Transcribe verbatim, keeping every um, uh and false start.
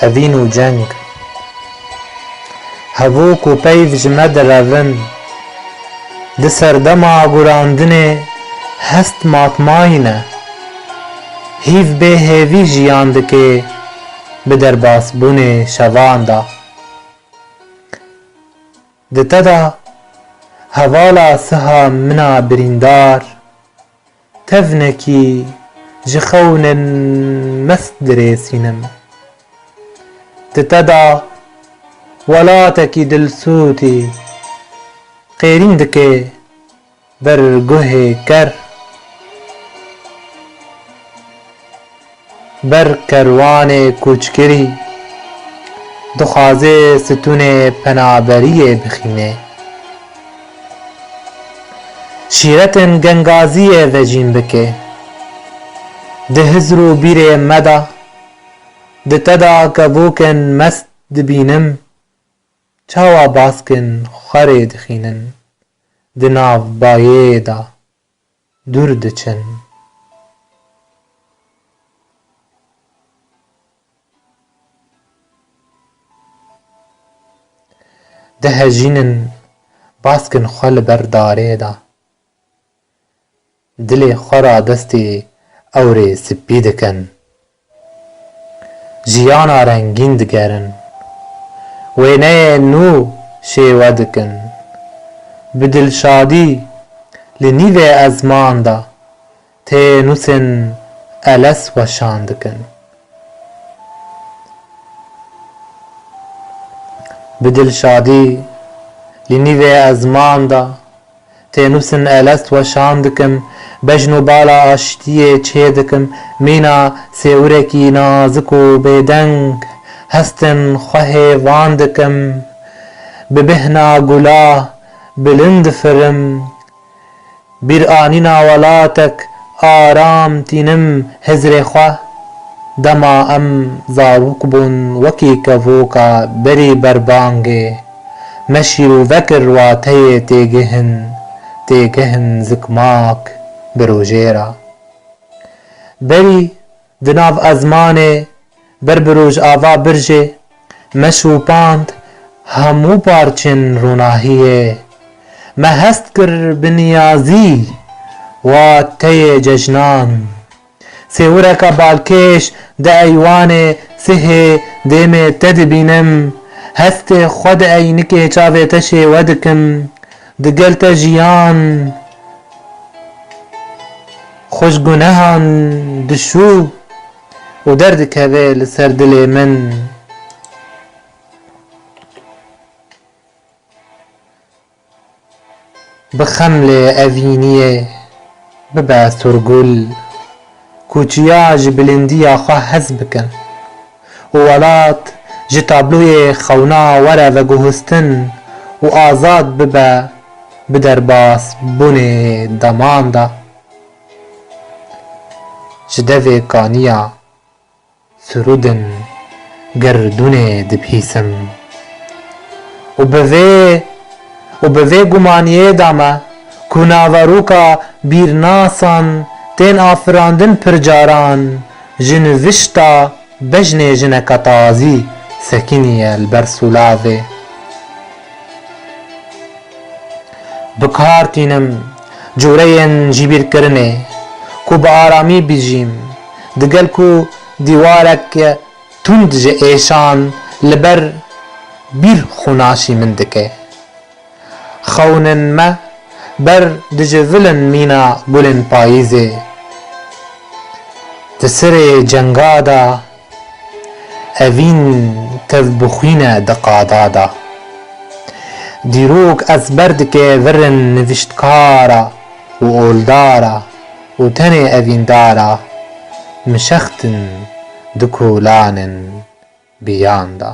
Evîn û ceng. Hevok û peyv ji me direvin. Di serdema gurandinê hest matmayî ne. Hîv bê hêvî jiyan dike bi derbasbûnê şevan de. Di te de hevala siha min a birîndar, tevnekî ji xewnên mest dirêsînim. Di te de welatekî dilsûtî qêrîn dike ber guhê ker, ber kerwanê koçkirî, dixwaze stûnê penaberiyê bixîne. Şîretên gengaziyê vejîn bike. Di hizr û bîrê me de, di te de kevokên mest dibînim, çawa baskên xwerê dixînin, di nav bayê de dûr diçin. Dihejînin baskên xwe li ber darê de. Dilê xwe ra destê ewrê spî dikin. Jiyana rengîn digerin. Wêneyê nû şêwe dikin. Bi dilşadî li nîvê ezman de tê nûsên elez weşan dikin. Bi dilşadî li nîvê ezman de tê nûsên elez weşan dikim, bejn û bala aştiyê çê dikim, mîna sêwirekî nazik û bêdeng, hestên xwe hêvan dikim, bi bêhna gula bilind difirim. Bîranîna welatek aram tînim hizrê xwe. Dema em zarok bûn wekî kevoka berî berbangê, me şîrove kir wateyê têgihin, têgihin zikmak bi rojê re. Berî di nav ezmanê ber bi rojava birjê, me şopand hemû parçên ronahiyê. Me hest kir bi niyazî wateyê cejnan. Sêwireka balkêş di eywanê sihê dêmê te dibînim. Hestê xwe di eynikê çavê te şêwe dikim. Digel te jiyan xwe ji gunehan dişû û derdikeve li ser dilê min. Bi xemlê evîniyê bibe surgul, koçiya ji bilindiya xwe hez bikin û welat ji tabloyê xewna were veguhustin û azad bibe bi derbasbûnê deman de. Ji devê kaniya sirûdin gerdûnê dibihîsim. Û bi vê, û bi vê gumaniyê de me ku naveroka bîrnasan tên afirandin pir caran ji nivişta bejnê jineka tazî sekiniye li ber sûlavê. Bi kar tînim cureyên jibîrkirinê ku bi aramî bijîm, digel ku dîwarek tund ji êşan li ber bîr xwenaşî min dike. Xewnên me ber dijivilin mîna gulên payîzê. Di sirê cenga de evîn tevbixwîne di qada de. Dîrok ezber dike virin nivîştkara û oldara û tenê evîndara mişextin di kolanên biyan de.